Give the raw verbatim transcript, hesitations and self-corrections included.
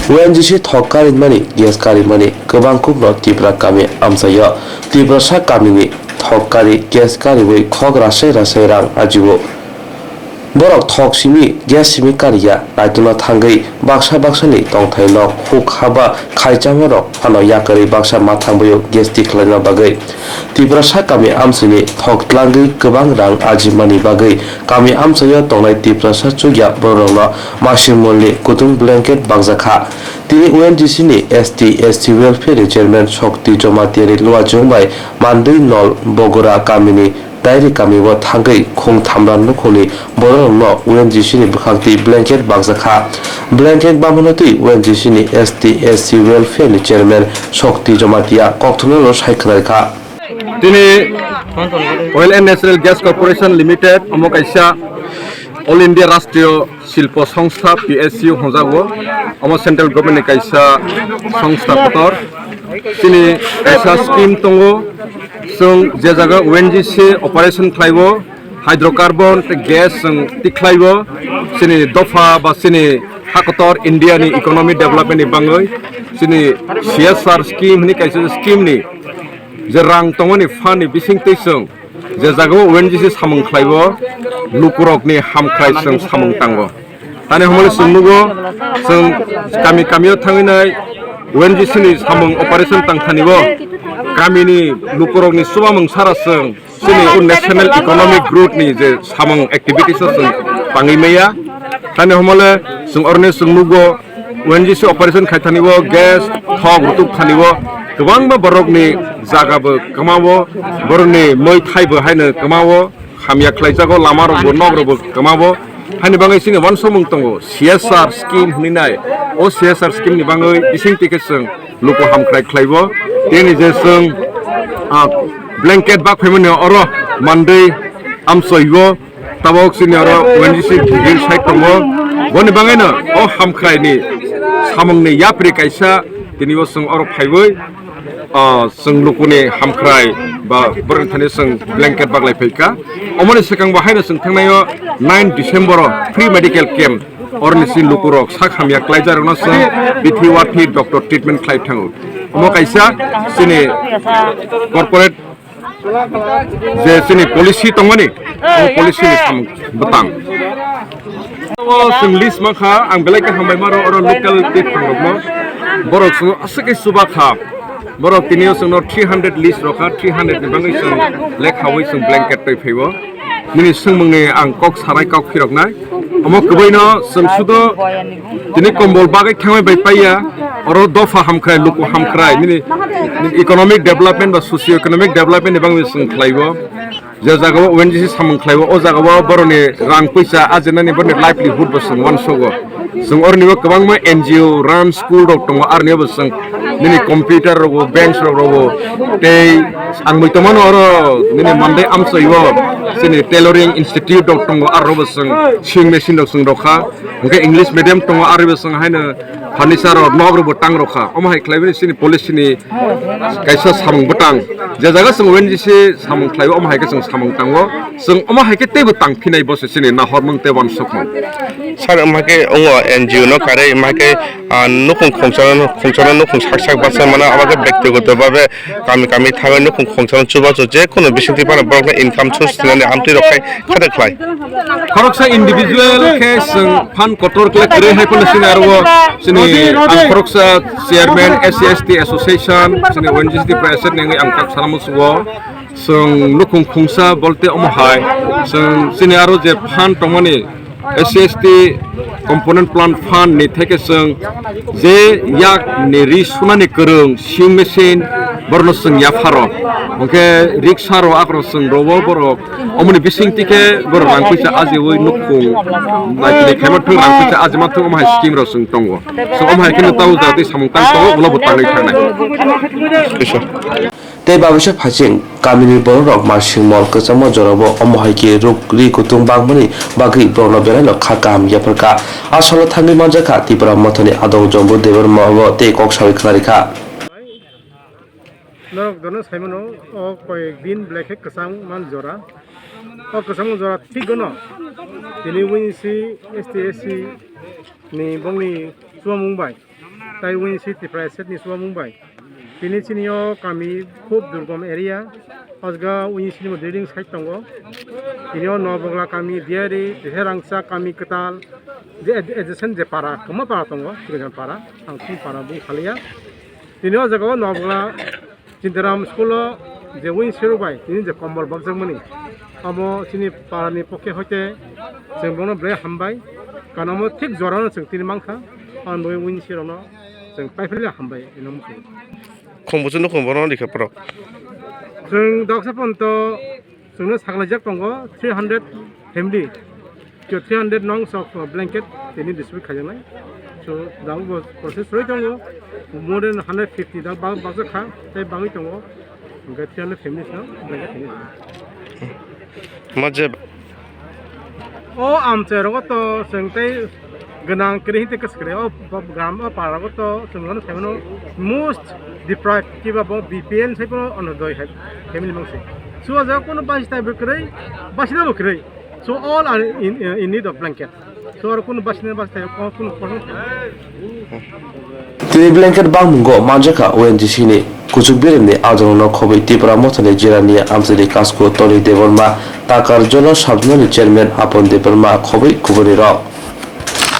O N G C thok karimani, gas karimani kwbang kukno Tipra kami amchaio. Tiprasa kamini thok kari, gas kariwi khok rasai rasai rang ajio. Borok thok simi, gas simi kariya, naitokna thangwi baksa baksani tongthaino huk haba khaichamarok phano yakarwi baksa ma thangbaio gas tikhlaina bagwi. Tiprasa kami amchaini thok tlangwi kwbang rang ajimani bagwi kami amchaio tongnai Tiprasa chukya bororokno masing molni kutung blanket bakjakha. Tini O N G C ni S T S C Welfare ni Chairman Shokti Jomatiani luachung bai Mandwi Nol Bogora kamini Dairi kamio thangwi khung thamra nukhungni bororokno O N G C ni bwkhak twi blanket bakjakha. Blanket bamano twi O N G C ni S T S C Welfare ni Chairman Shokti Jomatia kokthumnano sai khwlaikha. Tini Oil and Natural Gas Corporation Limited omo kaisa All India Rashtriya Silpo Songstha, P S U, hwnjago. Omo central government ni kaisa songstha kotor. Chini kaisa scheme tongo. Chwng je jaga O N G C operation khlaibo, hydrocarbon tei gas chwng tikhlaibo. Chini dopha ba chini ha kotor India ni economy development ni bangwi chini C S R scheme hwnwi kaisa scheme ni je rang tongmani fund ni bisingtwi chwng je jagao O N G C samung khlaibo, lukurokni hamkhrai chwng samung tango. Tani hwnmale chwng nugo, chwng kami kamio thangwi nai O N G C ni samung operation tangthanibo kamini lukurokni chubamung sara chwng chini o national economic growth ni je samung activities o chwng tangwi maya. Tani hwnmale chwng oroni chwng nugo, O N G C operation khai thani o gas thok rutuk thani o kwbangma borokni jaga bo kwma o, borokni moi thai bo haino kwma o, hamya khlai jago, lama rok bo, nok rok bo kwma o. Haini bagwi chini uansukmung tongo, C S R scheme hwnwi nai. O C S R scheme ni bagwi bising twi khe chwng luku hamkrai khlai o. Tini je chwng, ah, blanket bak phaimani oro mandwi amchoi o. Tabok chini oro O N G C bill side tongo. Boni bagwino o hamkhrai ni samung ni yapri kaisa tini o chwng oro phaiwi, ah, chwng lukuni hamkhrai ba borokni thani chwng blanket baglai phaikha. Omoni swkang bo haino chwng thangnai o nine December o free medical camp. Oroni si lukurok sak hamya klaijarokno chwng bithi wathi doctor treatment khlai thango. Omo kaisa chini corporate je chini policy tongmani, o policy ni samung bwtang. O chwng list mankha, ang belai khe hambai maro oro local tei phangrokno. Borok chwng aswk khe chuba kha. Borok tini o chwngno three hundred list rokha, three hundred ni bagwi chwng lekhawi chwng blanket twi phaibo. Nini swngmungni ang kok sarai kok phiroknai. Omo kwbaino chwng sudo tini kombol bagwi thangwi bai paiya. Oro dopha hamkrai, luku hamkrai, nini economic development ba socio economic development ni bagwi chwng khlaibo. Je jagao O N G C samung khlaibo, o jagao boroni rang puisa ajinani boroni livelihood bo chwng uansugo. Chwng oronibo kwbangma N G O run school rok tongo, aronibo chwng nini computer rogo, bench rok rogo, tei ang mui tongmano oro nini Mandai amchoi o chini tailoring institute rok tongo, aro bo chwng sewing machine rok chwng rokha, hwnkhe English medium tongo, aro bo chwng haino furniture rok, nok rok bo tang rokha. Omo hai khlaiwi chini policy ni kaisa samung bwtang, je jaga chwng O N G C samung khlaiwi, omo hai khe chwng samung tango, chwng omo hai khe teibo tang phinai bo se chini nahormung tei uansukmung. Sir, omo hai khe wngo N G O no karwi, omo hai khe, ah, nukhung khungchano, khungchano nukhung sak sak bachai mano, abo khe byaktigoto bhabe kami kami thangwi nukhung khungchano chubachu je kono bisingtwi phano borokno income source thwinani amtwi rok khai khato khlai. Khoroksa individual khe chwng phan kotor khe kwrwi hai phano chini aro o chini ang khoroksa chairman S C S T association chini O N G C T president nengwi ang kok sana musugo. Chwng nukhung khungsa bolte omo hai chwng chini aro je phan tongmani S C S T component plant fund ni theke chwng je yak ni ri sunani kwrwng sewing machine borno chwng yapharo hwnkhe riksha ro akhoro chwng robo borok omoni bising tikhe borok rang puisa ajiwi nukhung naitini khaima thung rang puisa ajima thung omo hai scheme rok chwng tongo so omo hai kheno tabuk jagati samung tang tongo ulo bo tangwi thangnai. Tei babisa phaiching kamini bororok masing mol kwchangma jorao omo hai khe ruk ri kutung bangmani bagwi borokno belaino kha kaham yapharkha. A salo thangwi manjakha Tipra Mothani adong Jombo Debbarma bo tei kok sawi khnarikha. Norok jono saimano o koyek din belai khe kwchang man jora. O kwchang jora thik gono tini buini si S T S C ni bongni chubamung bai. Tai wngsi Tripura state ni chuba mung bai. Tini chini o kami khub durgom area. Hosga wngsi ni drilling site tongo. Tini o Nobogla kami, Diari, Deherangsa kami kwtal. Je ad-, adjacent je para, kwma para tongo, Trighan para, ang sini para bung khaliya. Tini o jaga o Nobogla Chintaram school o je wngsi rok bai, tini je kombol bokjakmani. Amo chini para ni pokhe hoite chwng bono belai hambai. Kanamo thik jora no chwng tini mankha. Ang bai wngsi rok no chwng paiphile hambai ino muchung. Khumbuchu nukhung bono rikha pro. Chwng doksa ponto chwngno saklaijak tongo three hundred family. Kyo three hundred nongs of blanket tini distribute khaijaknai. So, dang bo process roi tongo. More than hundred fifty da bang baksa kha, tei bangwi tongo. Hingke three hundred families no blanket tini. Ma je O amchai rogo to chwng tei gwnang kwrwi hinte kwswk kwrwi. O gram o para rogo to chwng ano sai mano most deprived kiba bo B P L sai bono Anodoi hai family mangsi. So o jaga kono basi tai bo kwrwi, basi da bo kwrwi. So all are in, in need of blanket. So aro kono basi na basi tai kono kono. Tini blanket bangmungo manjakha O N G C ni kuchuk birimni ajonokno khobwi Tipra Mothani Jirania Amchaini Kasku Tony Debbarma, Takar Jono Sabjnani Chairman Apon Debbarma khobwi kubunirok.